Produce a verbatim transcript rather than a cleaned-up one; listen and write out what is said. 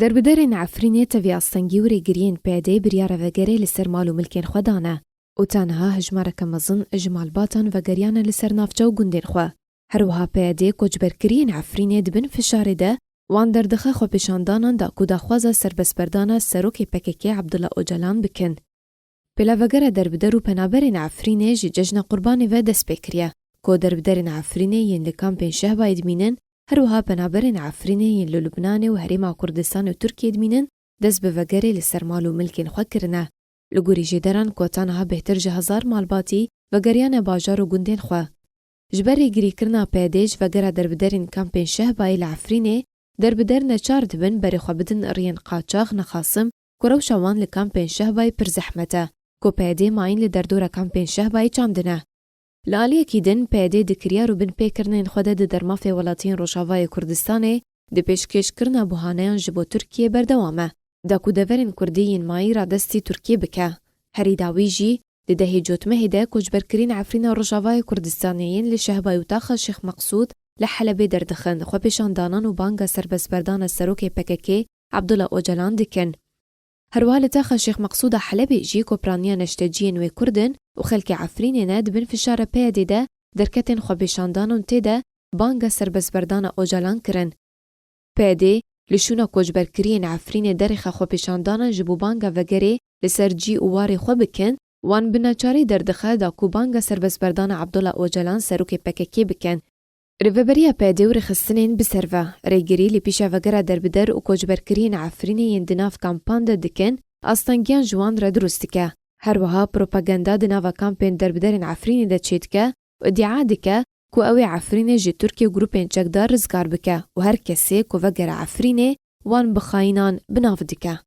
Derbiderên Efrînê tevî astengî û rêgiriyên P Y D'ê biryara vegerê li ser mal û milkên xwe dane û tenha hejmareke mezin ji malbatan vegeriyane li ser navçe û gundên xwe. Her wiha P Y D koçberkiriyên Efrînê di bin fişarê de wan derdixe xwepêşandanan da ku daxwaza serbestberdana serokê P K K Abdullah Ocalan bikin. Pêlavegera derbider û penaberên Efrînê ji Cejna Qurbanê ve dest pê kiriye, ku derbiderên Efrînê yên li kampên Şehbayê dimînin, her wiha penaberên Efrînê yên li Lubnanê û Herêma Kurdistanê û Tirkiyê dimînin, dest bi vegerê li ser mal û milkên xwe kirine. Li gorî jêderan ku ta niha bêhtir ji hezar malbatî vegeriyane bajar û gundên xwe. Ji ber rêgirîkirina P Y D ji vegera derbiderên kampên Şehbayê li Efrînê, derbider neçar dibin berê xwe bidin riyên qaçax nexasim ku rewşa wan li kampên Şehbayê pir zehmet e, ku P Y D mayîn li derdora kampên Şehbayê çandine. Li aliyekî din P Y D di kiryar û binpêkirinên xwe de di dermafê welatiyên Rojavayê Kurdistanê di pêşkêşkirina buhaneyan ji bo Tirkiyê berdewam e, da ku deverên Kurdî yên mayî radestî Tirkiyê bike. Herî dawî jî, di dehê Cotmehê de koçberkirîn Efrîna Rojavayê Kurdistanê yên li Şehbayê û taxa Şêx Meqsûd li Helebê derdixin, xwepêşandanan û banga serbestberdana serokê P K K Abdullah Ocalan dikin. Herwiha li taxa Şêx Meqsûda Helebê jî kopraniya neşteciyên wê Kurd in û xelkê Efrînê ne di bin fişara P Y D'ê de derketên xwepêşandanan û tê de banga serbestberdana Ocalan kirin. P Y D li şûna koçberkiriyên Efrînê derêxe xwepêşandanan ji bo banga vegerê li ser cî û warê xwe bikin, wan bi neçarî derdixe da ku banga serbestberdana Abdullah Ocalan serokê P K K bikin. Rêveberiya P Y D û rêxistinên bi ser ve, rêgirî li pîşa vegera derbider û koçberkiriyên Efrînê yên di nav kampan de dikin, astengiyan ji wan re dirust dike. Her wiha propaganda di nava kampên derbiderên Efrînê de çêdike û îdia dike ku ew ê Efrînê ji Tirkiye û grûpên çekdar rizgar bike û her kesê ku vegere Efrînê wan bi xayînan bi nav dike.